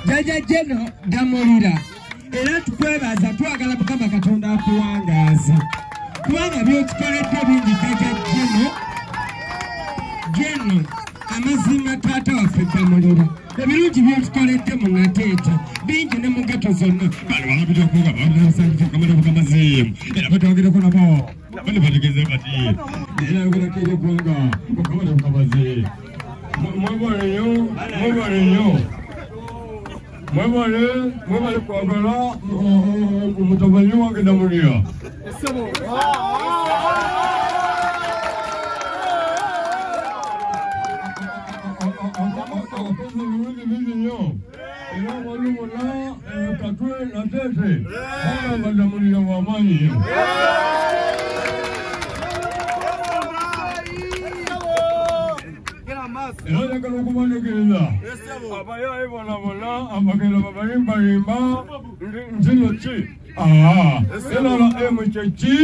Jjajja Jeno Damulira era tukwebaza twagala Mukama Katonda akuwangaaze kubanga by'otukoledde bingi. Jjajja Jeno Jeno amazima taata waffe Damulira ebirungi by'otukoledde mu Nateete bingi ne mu ghetto zonna. Mwebale kwagala mutabani wange Damulira. Akoze ebirungi bingi nnyo era abantu bonna Katwe Nateete bagamba Damulira w'amaanyi nnyo. Era njagala okubategeeza abayaaye bonna bonna abagenda babalimbalimba nti nno ki NRM kye ki?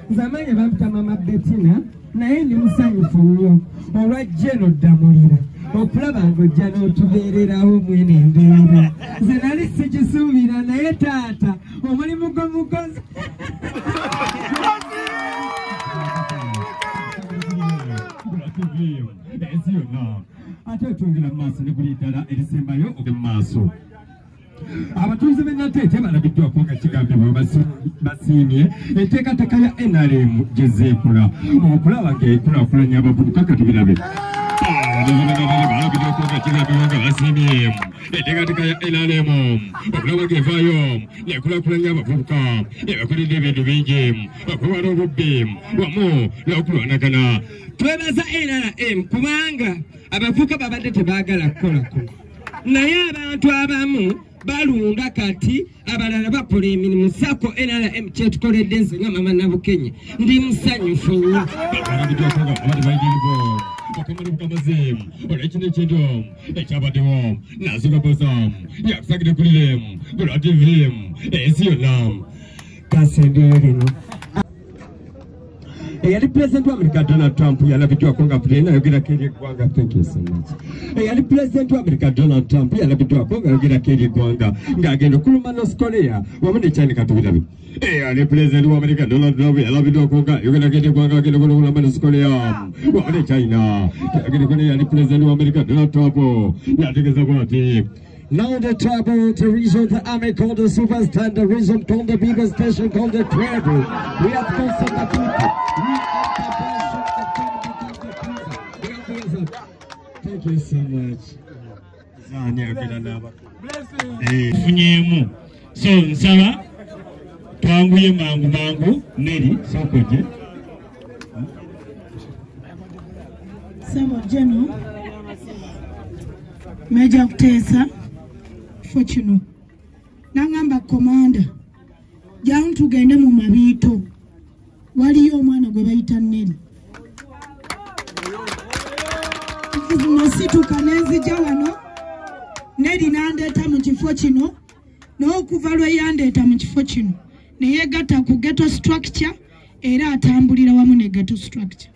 Nze amannya bampita Mama Bettina naye ndi musanyufu nnyo olwa Jeno Damulira okulaba ng'ojja n'otubeererawo mwene embeera. Nze nali sikisuubira naye taata omulimu gwe mukozi. Ensi yonna ate otwongera mu maaso ne guli ddala erisembayo mu maaso. Abatuuze b'e Nateete balabiddwako nga kigambibwa basiimye enteekateeka ya NRM gye zeekola okulaba ng'ekulaakulanya abavubuka. Katubirabe balabiddwako nga kigambibwa nga basiimye enteekateeka ya NRM okulaba ng'evaayo n'ekulaakulanya abavubuka ebakoledde ebintu bingi okwewala obubbi wamu n'okulwanagana. Twebaza NRM kubanga abavubuka babadde tebaagala kukola kuno naye abantu abamu balunda kati abalala bakola emirimu. Sako NRM kyetukoledde nze nga Mama Nabukenya ndi musanyufu nnyo. Kasembyeyo lino Eyali Pulezidenti wa Amerika Donald Trump yalabiddwako nga ayogerako eri eggwanga. Thank you so much. Eyali Pulezidenti wa Amerika Donald Trump yalabiddwako nga ayogerako eri eggwanga ng'agenda okuluma North Korea wamu ne China. Katubirabe. Eyali Pulezidenti wa Amerika Donald Trump yalabiddwako nga ayogerako eri eggwanga ng'agenda okuluma North Korea wamu ne China. Eyali Pulezidenti wa Amerika Donald Trump yategeeza bw'ati: Now the trouble, the reason the army called the superstar, the reason called the biggest station called the trouble. We have constant the people. We are the Thank you so much. Funyemu. So nsaba twanguye mangu mangu Neri sokoje. Sebo Jeno. Major Kuteesa kifo kino n'aŋŋamba, "Commander, jangu tugende mu Mabiito, waliyo omwana gwe bayita Neri." Nasituka nenzija wano, Neri n'andeeta mu kifo kino. N'okuva lwe yandeeta mu kifo kino, neyegatta ku ghetto structure era atambulira wamu ne ghetto structure,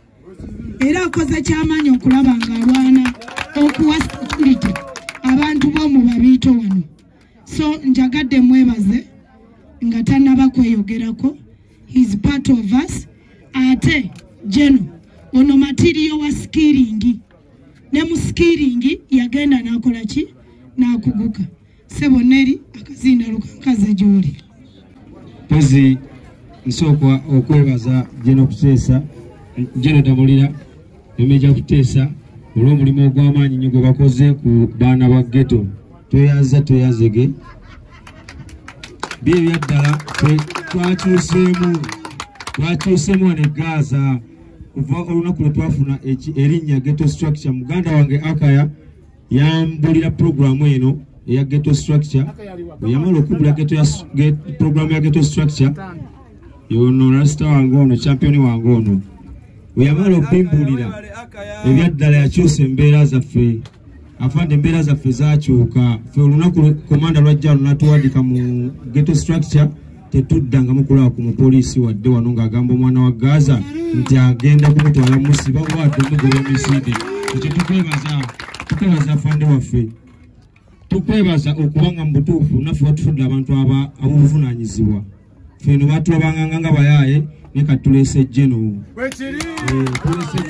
era akoze kyamaanyi okulaba ng'alwana okuwa security abantu b'omu Babiito wano. So njagadde mwebaze nga tannaba kweyogerako. He's part of us. Ate geno ono material wa skilling, ne mu skilling yagenda n'akola ki, n'akuguka. Sebo Neri, akazinda lukankaze gy'oli. Mpozi nsooka okwebaza Geno Kuteesa, Geno Damulira ne Major Kuteesa olw'omulimu ogw'amaanyi nnyo gwe bakoze ku baana ba ghetto. Tweyanza, tweyanzege bye ebyaddala. Ffe twakyuseemu wano e Gaza kuva olunaku lwe twafuna erinnya ghetto structure. Muganda wange Akaya yambulira puroguramu eno eya ghetto structure. Bwe yamala okubula puroguramu ya ghetto structure yono, rasita wange ono, champion wange ono, bwe yamala okubimbulira, ebyaddala yakyusa embeera zaffe. Afande, embeera zaffe zakyuka. Ffe olunaku commander lwajja lunatuwadika mu ghetto structure, tetuddangamu kulaba ku mupoliisi wadde wano ng'agamba omwana wa Gaza nti agenda kumutwala musiba oba adde omugoba emisinde. Ekyo tukwebaza, tukwebaza afande waffe, tukwebaza okubanga mu butuufu naffe watufudde abantu ab'obuvunaanyizibwa. Ffe eno batulabanganga nga bayaaye, naye kati tuleese Geno. Tuleese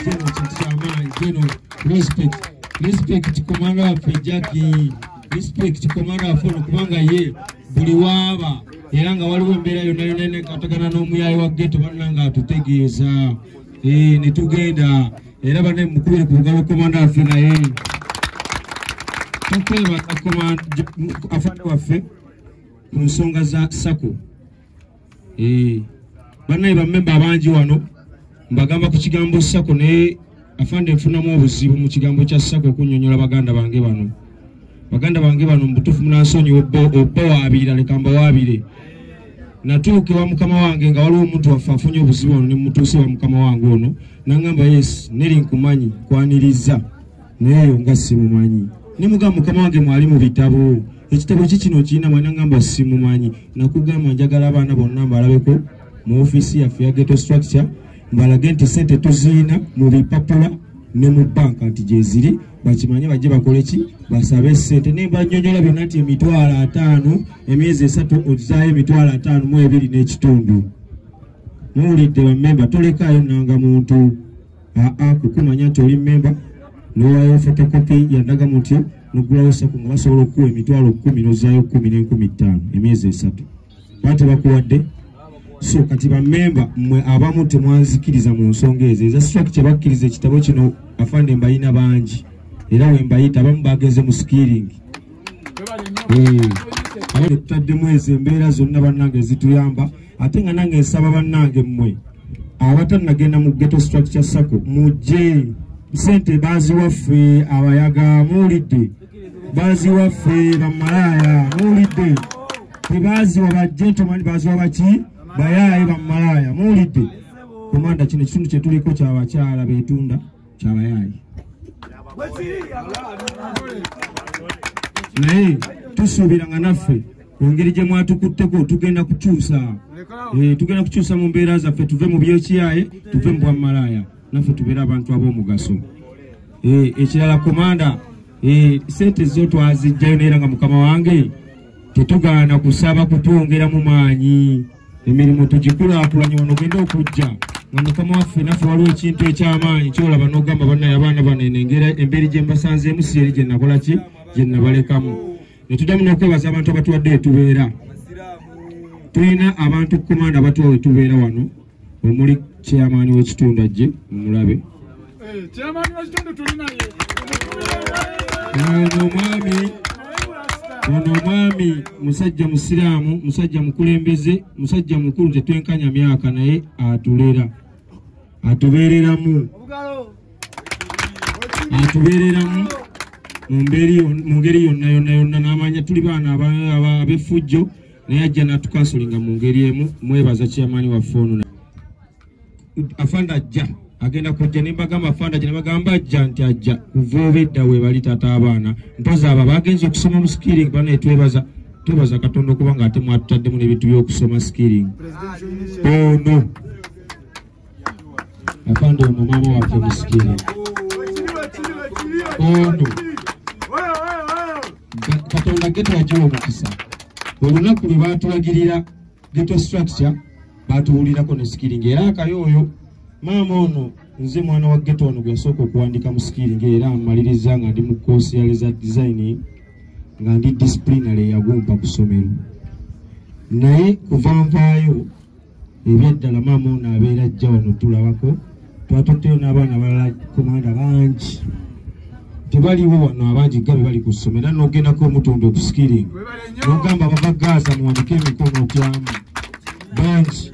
Geno, kintu kyamaanyi. Geno, respect, respect commander waffe Jackie, respect commander waffe ono, kubanga ye buli waaba era nga waliwo embeera yonna yonna nekwatagana n'omuyaayi wa ghetto, banna nga atutegeeza ne tugenda. Era banne mukubire ku bugalo commander waffe. Naye tukwebaza afande waffe ku nsonga za SACCO. Bannaye bammemba abangi wano mbagamba ku kigambo SACCO, naye afande nfunamu obuzibu mu kigambo kya SACCO okunnyonnyola baganda bange bano. Baganda bange bano, mu butuufu munansonyiwa obbawaabirira, leka mbawaabire. Natuuka ewa mukama wange nga waliwo omuntu waffe afunye obuzibu wano, ne mutuuse wa mukama wange ono, naŋŋamba, "Yes, Neri, nkumanyi, kwaniriza," naye oyo nga simumanyi. Nemugamba, "Mukama wange, mwali mu bitabo, ekitabo ki kino kirina mwali?" Naŋŋamba, "Simumanyi." Nakugamba, njagala abaana bonna mbalabeko mu ofiisi yaffe ya ghetto structure, mbalage nti sente tuziina mu bipapula ne mu banka nti gyeziri, bakimanye bajje bakole ki, basabe sente. Ne mbanyonyola byonna nti 50,000 emyezi 3, ozaayo 52,500. Muwulidde bammemba? Tolekaayo nanga muntu aa kukumanya nti oli mmemba, nowayo photocopy ya ndagamuntu yo, nogulawo SACCO nga basobola okukuwa 10,000, nozaayo 10,500 emyezi 3, baba tebakuwadde. So kati bammemba mmwe abamu temwanzikiriza mu nsonga ezo eza structure, bakkiriza ekitabo kino. Afande, mbayina bangi era we mbayita, abamu bagenze mu skilling. Tutaddemu ezo embeera zonna bannange ezituyamba. Ate nga nange nsaba bannange mmwe abatannagenda mu ghetto structure SACCO, mujje, sente baziwaffe abayaga, muwulidde? Baziwaffe bamalaaya, muwulidde? Tebaziwa ba gentleman, baziwa baki? Bayaaye, bamalaaya, muwulidde? Commander, kino ekitundu kyetuliko kyabakyala betunda, kyabayaaye, naye tusuubira nga naffe ku ngeri gye mwatukutteko tugenda kukyusa, tugenda kukyusa mu mbeera zaffe, tuve mu byekiyaye, tuve mu bwamalaaya, naffe tubeere abantu ab'omugaso. Ekirala commander, sente zo twazijjayo, neera nga mukama wange tetugaana kusaba kutwongera mu maanyi, emirimu tugikulaakulanye wano. Ogenda okujja nga mukama waffe naffe waliwo ekintu ekyamaanyi kyolaba n'ogamba, bannaye abaana bano eno embeeri gye mbasanzeemu si eri gye nakola ki, gye nabalekamu. Ne tuddamu n'okwebaza abantu abatuwadde etubeera. Tulina abantu commander abatuwa wetubeera wano, omuli chairman w'ekitundu, ajje mumulabe. Ono omwami, ono omwami musajja musiraamu, musajja mukulembeze, musajja mukulu, tetwenkanya myaka, naye atulera, atubeereramu, atubeereramu. mu ngeri yonna yonna yonna, n'amanya tuli baana ab'effujjo, naye ajja n'atukansolinga mu ngeri emu. Mwebaza chairman waffe ono. Afande ajja, agenda kujja, ne mbagamba afande ajja, ne bagamba ajja nti ajja kuva obedda we bali taata abaana. Mpozi abo bagenze okusoma mu skilling bana, twebaza Katonda okuba nga ate mwatutaddemu n'ebintu by'okusoma skilling. Ono afande ono maama waffe mu skilling ono Katonda ghetto yagiwa omukisa. Olunaku lwe baatulagirira ghetto structure baatuwulirako ne skilling, era akayooyo maama ono nze mwana wa ghetto ono gwe yasooka okuwandika mu skilling, era amaliriza nga ndi mu course ya laser design nga ndi disciplinary yagumpa ku ssomero. Naye kuva nvaayo ebyaddala maama ono abeera ajja wano tulabako, twatutteyo n'abaana abalala komanda bangi tebaliwo wano, abangi nga be bali ku ssomero, era n'ogendako omutundu okusikiringa n'ogamba bava Gaza muwandike emikono okyamu bangi.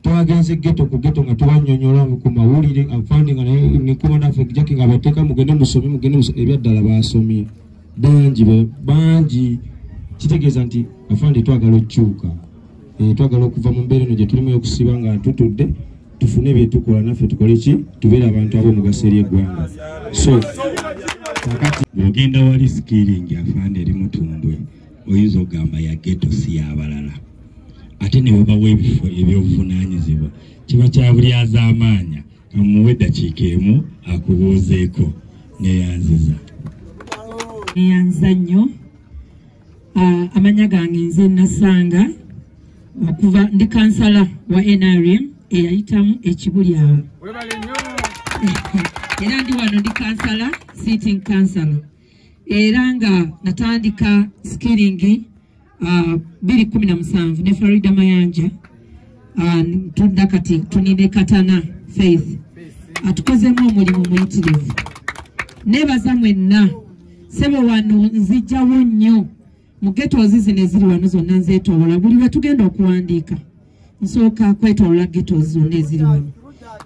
Twagenze ghetto ku ghetto nga tubannyonnyola ku mawulire, afande nga naye ne komanda waffe Jackie nga abateeka mugende musome, mugende musome, ebyaddala baasomye bangi bangi. Kitegeeza nti afande twagala okukyuka, twagala okuva mu mbeera eno gye tulimu ey'okusiba nga tutudde, tufune bye tukola naffe tukole ki, tubeere abantu ab'omugaso eri eggwanga. So kakati bw'ogenda wali skilling afande eri Mutundwe, oyinza okugamba ya ghetto si y'abalala, ate ne babawa ebifo ebyobuvunaanyizibwa kiba kya bulyazaamaanya. Kamuwe eddakiika emu akubuuzeeko. Neeyanziza. Neeyanza nnyo. Amanya gange nze Nasanga, okuva ndi kansala wa NRM eyayitamu ekibuli awo, era ndi wano ndi kansala, sitting kansala, era nga natandika skilling 2017 ne Farida Mayanja. Tudda kati tunine Katana Faith atukozemu omulimu muyitirivu. Nebaza mwenna sebo wano nzijjawo nnyo mu ghetto zino eziri wano zonna nzeetoola, buli lwe tugenda okuwandiika nsooka kwetoola ghetto zonna eziri wano,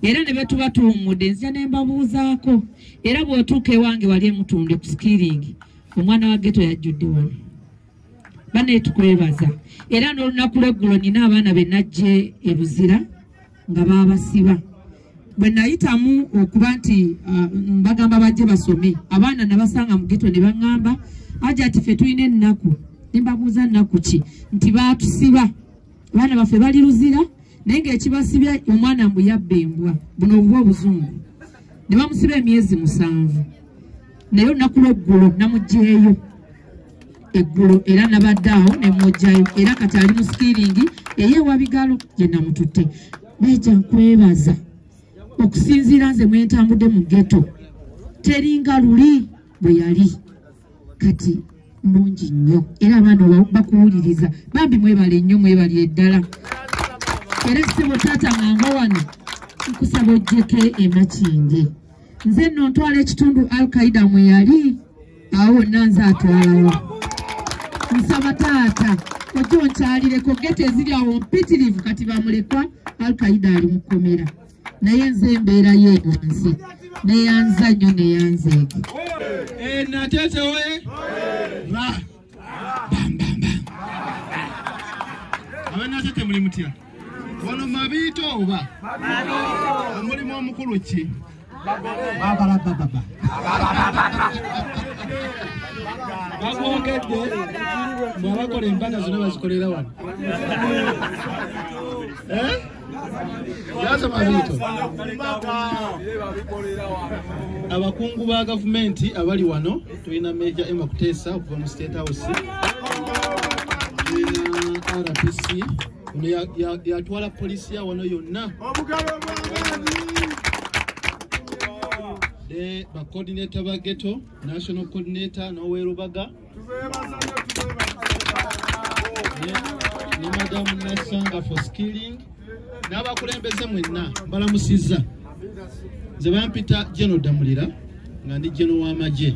era ne betuba tuwummudde nzija ne mbabuuzaako. Era bw'otuuka ewange wali emutunde ku skilling, omwana wa ghetto yajjudde wano. Bane tukwebaza. Era n'olunaku lw'eggulo nina abaana be najje e Luzira nga baabasiba. Bwe nayitamu okuba nti mbagamba bajje basome, abaana nabasanga mu ghetto ne baŋŋamba aja ati ffe tulina ennaku. Ne mbabuuza nnaku ki, nti baatusiba, abaana baffe bali Luzira, naye ng'ekibasibya omwana mbu yabba embwa, buno obuba obuzungu, ne bamusiba emyezi 7. Naye olunaku lw'eggulo namuggyeeyo eggulo, era nabadde awo ne mmuggyayo, era kati ali mu skilling ey'ewabigalo gye namututte. Beja nkwebaza okusinziira nze mwe ntambudde mu ghetto, teringa luli bwe yali, kati nnungi nnyo, era abaana bakuwuliriza. Bambi mwebale nnyo, mwebale eddala. Era ssebo taata nganga wano nkusaba ojjeko e Makindye. Nze nno ntwala ekitundu Al-Qaeda mwe yali, awo wonna nze atwalawo. Nsaba taata ojje onkyalireko, ghetto eziri awo mpitirivu, kati bamulekwa Al-Qaeda ali mu kkomera, naye nze embeera ye wansi. Neeyanza nnyo, neeyanzeege. Natete oye! Ra! Bam bam bam. Abenatete muli mutya? Wano Mabiito oba? Omulimu omukulu ki? Babalabababa. Bagwongedde bw'abakola embaga zonna bazikolera wano. Yaza Mabiito. Abakungu ba gavumenti abali wano, tulina Major Emma Kutesa okuva mu State House, tulina RPC ono yatwala poliisi ya wano yonna, ne ba coordinator ba ghetto, national coordinator n'owerubaga, ne Madam Nasanga for skilling, n'abakulembeze mwenna mbalamusizza. Nze bampita General Damulira nga ndi General w'amagye.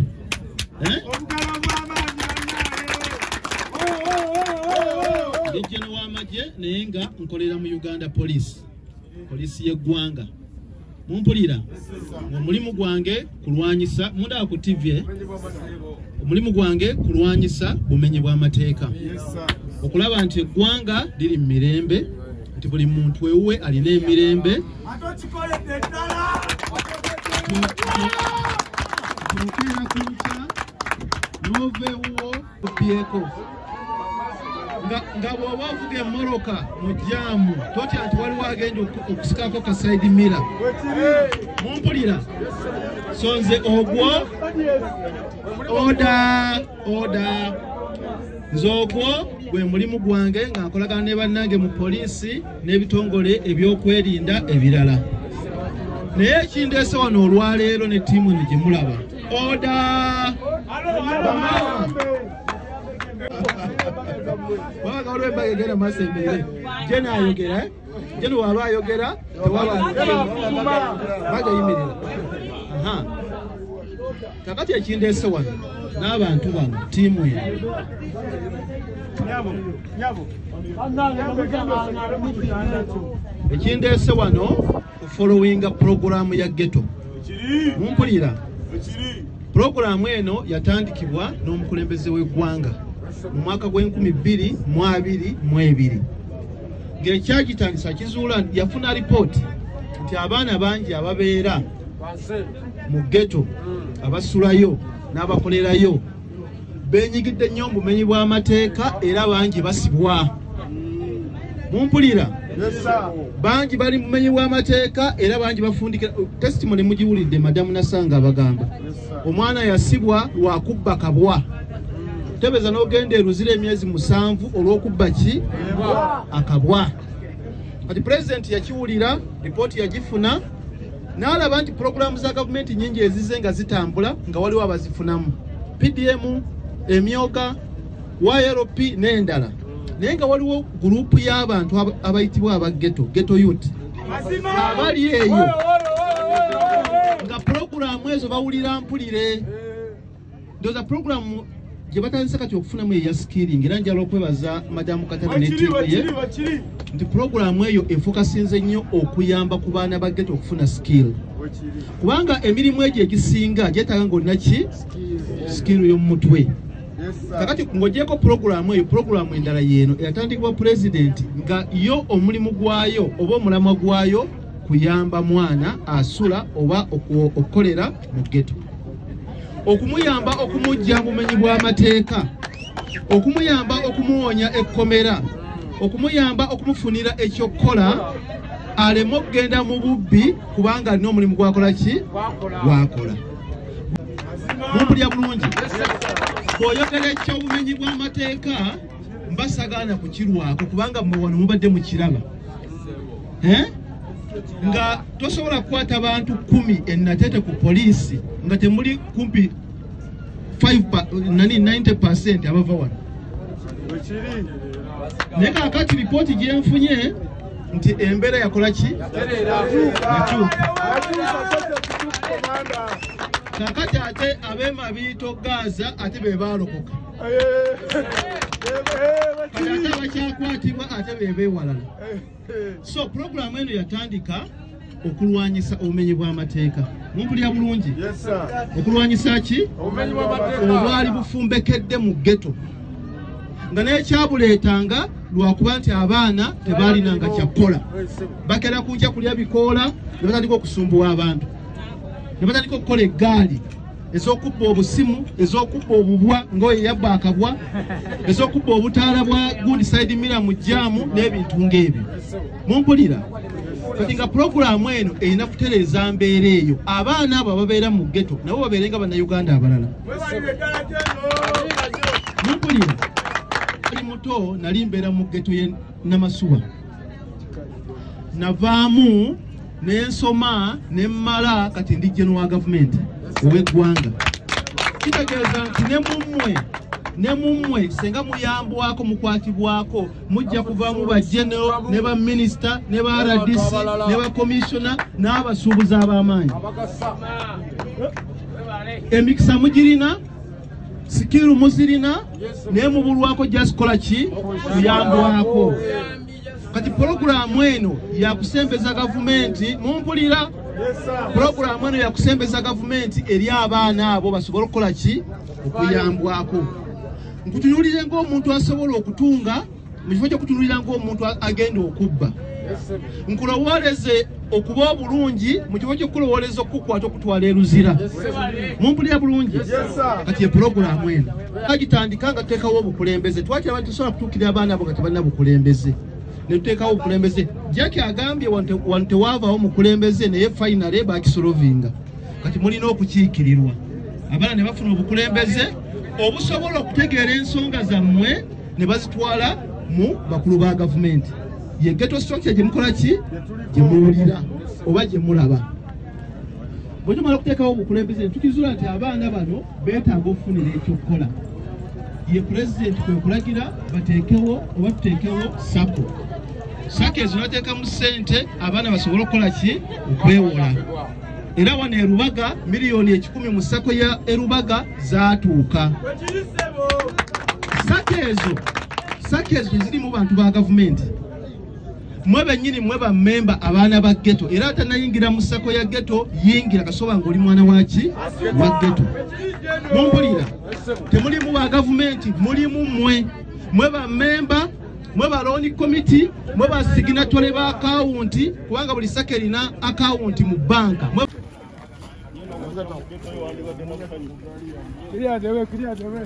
Ndi General w'amagye naye nga nkolera mu Uganda Police, poliisi y'eggwanga. Mumpulira? Omulimu gwange kulwanyisa, mundaba ku TV, Omulimu gwange kulwanyisa bumenyi bw'amateeka, okulaba nti eggwanga liri mu mirembe, nti buli muntu ewuwe alina emirembe. Tukeera ku nkya n'ova ewuwo obyeko nga bw'oba ovuga emmoroka mu jaamu totya nti waliwo agenda okusikako ka side mirror. Mumpulira? So nze ogwo oda nze ogwo gwe mulimu gwange nga nkolagana ne bannange mu poliisi n'ebitongole ebyokwerinda ebirala. Naye ekindeese wano olwaleero ne ttiimu eno gye mulaba oda wabaga waliwo embaga egenda maaso embeere jene ayogera, jene waba ayogera tewaba baga yimirira. Kakati ekindeese wano n'abantu bano ttiimu eno ekindeese wano kufollowinga puroguramu ya ghetto. Mumpulira? Puroguramu eno yatandikibwa n'omukulembeze w'eggwanga mu mwaka gw'e 2022 ng'ekyagitandisa kizuula yafuna ripooti nti abaana bangi ababeera mu ghetto abasulayo n'abakolerayo benyigidde nnyo mu bumenyi bw'amateeka era bangi basibwa. Mumpulira? Bangi bali mu bumenyi bw'amateeka era bangi bafundikira. Testimony mugiwulidde madamu Nasanga abagamba omwana yasibwa lwakubba kabwa, tebeza n'ogenda eruzira emyezi 7 olw'okubba ki akabwa. Kati pulezidenti yakiwulira, ripooti yagifuna n'alaba nti pulogulaamu za gavumenti nnyingi ezize nga zitambula nga waliwo abazifunamu, PDM, emyoga, YLP n'endala, naye nga waliwo gurupu y'abantu abayitibwa aba ghetto, ghetto youth abali eyo nga pulogulaamu ezo bawulira mpulire. Ndowooza pulogulaamu gye batandise kati okufunamu eya skilling, era njala okwebaza madamu Katana ne ttiimu ye nti pulogulaamu eyo efokasinze nnyo okuyamba ku baana ba ghetto okufuna skill, kubanga emirimu egyo egisinga gyetaaga ng'olina ki skill y'omumutwe. Kakati ng'ogyeko pulogulaamu eyo, pulogulaamu endala yeeno eyatandikibwa pulezidenti nga yo omulimu gwayo oba omulamwa gwayo kuyamba mwana asula oba okukolera mu ghetto, okumuyamba okumujja mu bumenyi bw'amateeka, okumuyamba okumuwonya ekkomera, okumuyamba okumufunira ekyokukola aleme okugenda mu bubbi kubanga alina omulimu gwakola ki gwakola. Mumpulira bulungi? Bw'oyogera ekyobumenyi bw'amateeka mbasagaana kukirwako kubanga mmwe wano mubadde mukiraba nga tosobola kukwata bantu 10 ennatete ku poliisi nga temuli kumpi 90% abava wano. Naye kaakati ripooti gye nfunye nti embeera yakola ki yakyuka. Kakati ate ab'emabiito Gaza ate be baalokoka, kati ate abakyakwatibwa ate be beewalala. So pulogulaamu eno yatandika okulwanyisa obumenyi bw'amateeka. Mumpulira bulungi? Okulwanyisa ki obwali bufumbekedde mu ghetto, nga n'ekyabuleetanga lwakuba nti abaana tebaalinanga kyakukola, bakera ku nkya kulya bikoola ne batandika okusumbuwa abantu, ne batandika okukola eggaali ez'okubba obusimu, ez'okubba obubwa ng'oyo yabba akabwa, ez'okubba obutaala bwa gundi side mirror mu jaamu n'ebintu ng'ebyo. Mumpulira? Kati nga pulogulaamu eno erina kutereeza mbeera eyo, abaana abo ababeera mu ghetto nabo babeere nga bannayuganda abalala. Mumpulira? Nali muto nali mbeera mu ghetto ye Namasuba, navaamu nensoma nemmala, kati ndi general wa gavumenti ow'eggwanga. Kitegeeza nti ne mummwe senga muyambwako mukwatibwako mujja kuvaamu ba general ne ba minisita ne ba RDC ne ba commissioner n'abasuubuzi ab'amaanyi. Emikisa mugirina, sikiru muzirina, naye mubulwako just kola ki kuyambwako. Kati pulogulaamu eno yakusembeza gavumenti. Mumpulira? Pulogulaamu eno yakusembeza gavumenti eri abaana abo basobole okukola ki? Okuyambwako. Nkutunuulire ng'omuntu asobola okutunga mu kifo ky'okutunuulira ng'omuntu agenda okubba. Nkulowooleze okuba obulungi mu kifo ky'okulowooleza okukukwata okutwala eruzira. Mumpulira bulungi? Kati ye pulogulaamu eno agitandika nga tuteekawo obukulembeze. Twakiraba nti tusobola kutuukirira abaana abo nga tebalina bukulembeze, ne tuteekawo obukulembeze. Jackie agambye wano tewaavaawo mukulembeze, naye finally bakisolovinga. Kati mulina okukiikirirwa abaana ne bafuna obukulembeze obusobola okutegeera ensonga zammwe ne bazitwala mu bakulu ba gavumenti. Ye ghetto structure gye mukola ki? Gye muwulira oba gye mulaba. Bwe tumala okuteekawo obukulembeze ne tukizuula nti abaana bano beetaaga okufunira ekyokukola. Ye pulezidenti kwe kulagira bateekewo oba tuteekewo SACCO. SACCO ezo nateekamu ssente abaana basobole okukola ki? Okwewola. Era wano e Rubaga miliyoni 100 mu SACCO ya Erubaga zaatuuka. SACCO ezo tezirimu bantu ba gavumenti. Mwe bennyini mwe bammemba abaana ba ghetto. Era atanayingira mu SACCO ya ghetto yingira kasoba ng'oli mwana waki? Wa ghetto. Mumpulira? Temulimu ba gavumenti, mulimu mmwe. Mwe bammemba, mwe ba loan committee, mwe ba signatory ba akawunti, kubanga buli SACCO erina akawunti mu banka. Clear the way, clear the way.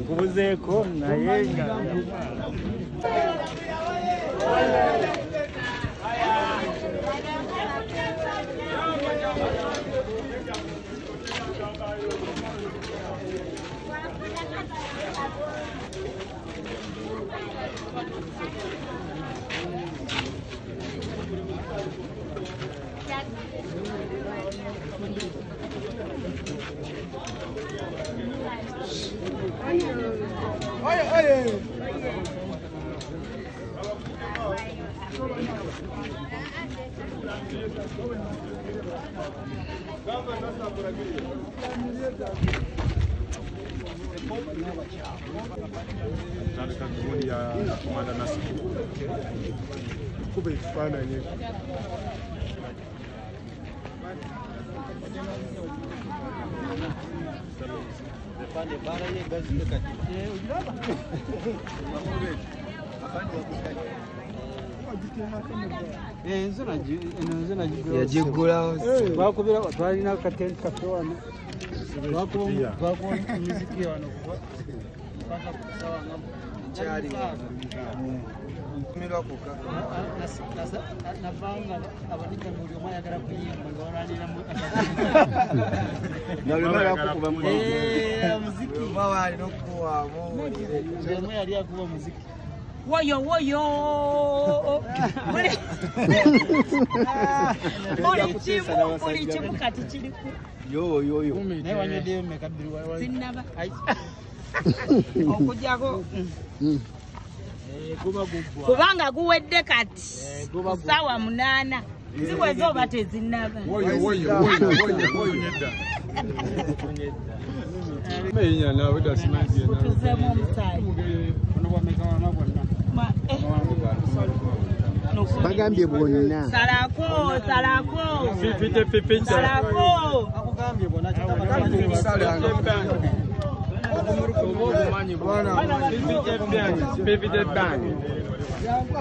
Nkubuzeeko naye nga Oye, oye. Tandika gundi ya Komanda Nasiki. Kuba ekifaananyi. Yagigulawo. Twakubira twalina akatenti kaffe wano. Twakuba muziki wano kuba paka kusawa nga kyali. Navanga abanika buli omu ayagala kuyimba nga balwanira muziki. Omu yali akuba muziki. Woyo woyo. Buli kimu kati kiri ku. Yo yo yo. Naye wanyweddeyo mmeka bbiri? Sinnaba. Okuggyako kubanga guwedde kati ku ssaawa 8 ziweze oba tezinnaba. Woyo woyo woyo woyo. Kutuzeemu omusaayi. Bagambye bwonna. Salako salako. Salako. Akugambye bwonna.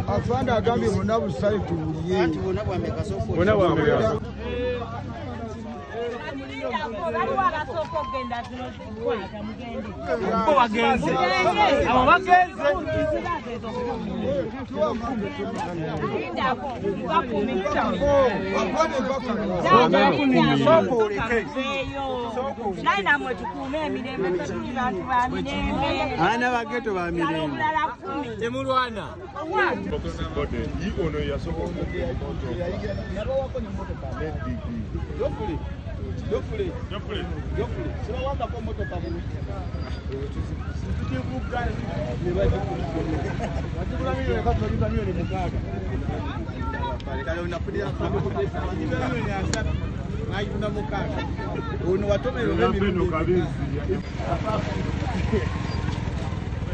Afande agambye bonna busayi tubuliye. Bonna bwameka. Waliwo abasooka okugenda zino zikwata mugende. Bo bagenze. Abo bagenze. Lindako bakumi. Naye namwe tukuume emirembe, ffe tuli bantu ba mirembe. Abaana ba ghetto ba mirembe. Omulala 10. Temulwana. Ono yasooka okugenda Jofule. Jofule. Sibawambako mmotoka bulungi. Wagigula milioni kati wagigula milioni 6. Wagigula milioni 3. N'agitunda 6. Ono watomero emirundi.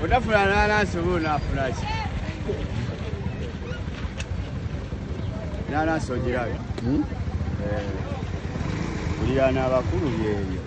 Otafuna nanansi oba onaafuna ki? Nanansi ogirabye? Kuliraana abakulu byebyo.